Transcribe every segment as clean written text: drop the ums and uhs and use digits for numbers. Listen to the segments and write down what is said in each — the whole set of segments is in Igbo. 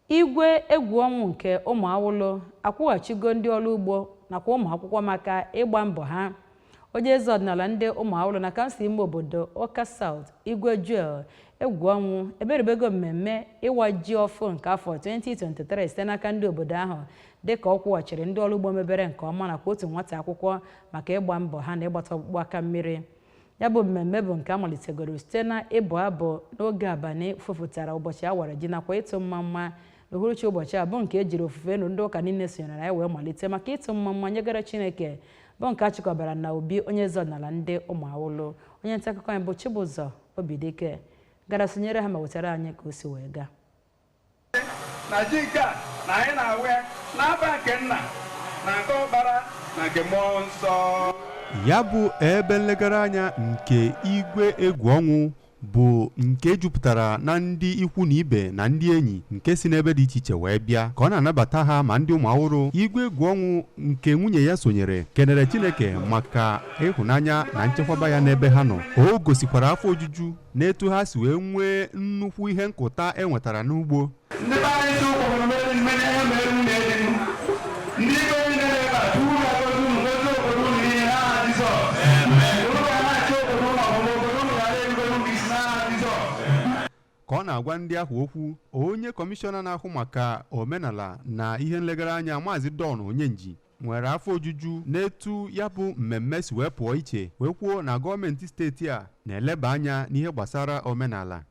Igwe Egwuọnwụ nke Ụmụawụlụ akwụghachigo ndị ọrụ ugbo nakwa ụmụ akwụkwọ maka ịgba mbọ ha. Onye eze ọdịnala ndị Ụmụawụlụ na kansụl ime obodo Awka South, Igwe Joel Egwuọnwụ emerubego mmemme ịwa ji ọfụ nke afọ 2023 site n'aka ndị obodo ahụ dịka ọ kwụghachiri ndị ọrụ ugbo mebere nke ọma nakwa otu nwata akwụkwọ maka ịgba mbọ ha na ịgbata ọkpụkpụ aka mmiri. Ya bụ mmemme bụ nke a malitegoro site na ịbụ abụ n'oge abalị fofutara ụbọchị a wara ji nakwa ịtụ mma mma n'uhuruchi ụbọchị a bụ nke e jiri ofufe enu ndị ụka niile sonyere na ya wee malite maka ịtụ mma mma nyegara Chineke bụ nke a chịkọbara na obi onye eze ọdịnala ndị Ụmụawụlụ. Onye nta akụkọ anyị bụ Chibụzọ Obidike gara sonyere ha ma wetara anyị ka o si wee gaa. Na ji nke a na anyị na-awa ya n'afa nke Nna na nke Ọkpara na nke Mmụọ Nsọ. Ya bụ ebe nlegara anya nke Igwe Egwuọnwụ bụ nke jupụtara na ndị ikwu na ibe na ndị enyi nke si n'ebe dị iche iche wee bịa ka ọ na-anabata ha ma ndị Ụmụawụrụ. Igwe Egwuọnwụ nke nwunye ya sonyere kenere Chineke maka ịhụnanya na nchekwaba ya n'ebe ha nọ. O gosikwara afọ ojuju n'etu ha si wee nwee nnukwu ihe nkụta e nwetara n'ugbo. Ndị be anyị si ụkpụrụ mere mmenya ya mere nwunye di m. Ndị igwe niile nọ ebe a, Chukwu ga-agọzi unu, gọzie obodo unu niile n'aha Jizọs. Unu ga na-achị obodo unu ọfụma, obodo unu ghara erubere unu isi n'aha Jizọs. Ka ọ na-agwa ndị ahụ okwu, onye kọmishọna na-ahụ maka omenala na ihe nlegara anya, Maazị Don Onyenji, nwere afọ ojuju n'etu ya bụ mmemme si wee pụọ iche, wee kwuo na gọọmenti steeti a na-eleba anya n'ihe gbasara omenala.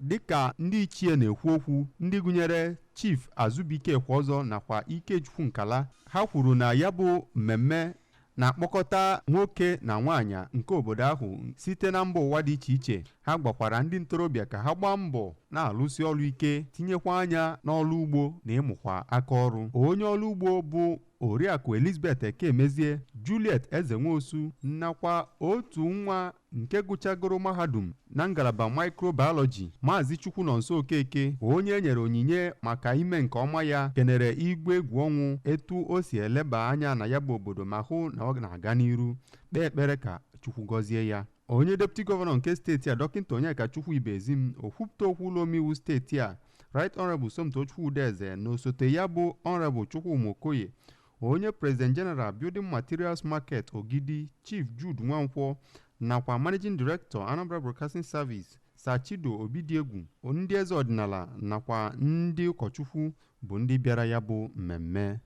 Dịka ndị ichie na-ekwu okwu, ndị gụnyere Chief Azubike Ekwọzọ nakwa Ikechukwu Nkala, ha kwuru na ya bụ mmemme na-akpọkọta nwoke na nwaanyị nke obodo ahụ site na mba ụwa dị iche iche. Ha gbakwara ndị ntorobịa ka ha gbaa mbọ na-alụsi ọrụ ike, tinyekwa anya n'ọrụ ugbo na ịmụkwa aka ọrụ. Onye ọrụ ugbo bụ Oriakụ Elizabeth Ekemezie, Juliet Ezenwosu nakwa otu nwa nke gụchagoro mahadum na ngalaba microbiology, Maazị Chukwunonso Okeke, onye e nyere onyinye maka ime nke ọma ya, kenere Igwe Egwuọnwụ etu o si eleba anya na ya bụ obodo ma hụ na ọ na-aga n'iru, kpee ekpere ka Chukwu gọzie ya. Onye deputy gọvanọ nke steeti a, Dọkịta Onyekachukwu Ibezim, okwupụta okwu ụlọ omeiwu steeti a, Right Honorable Somtochukwu Udeze, na osote ya bụ Honorable Chukwuma Okoye, onye President General Building Materials Market Ogidi, Chief Jude Nwankwọ, nakwa Managing Director Anambra Broadcasting Service, Sachido Obidiegwu, ndị eze ọdịnala nakwa ndị ụkọchukwu bụ ndị bịara ya bụ mmemme.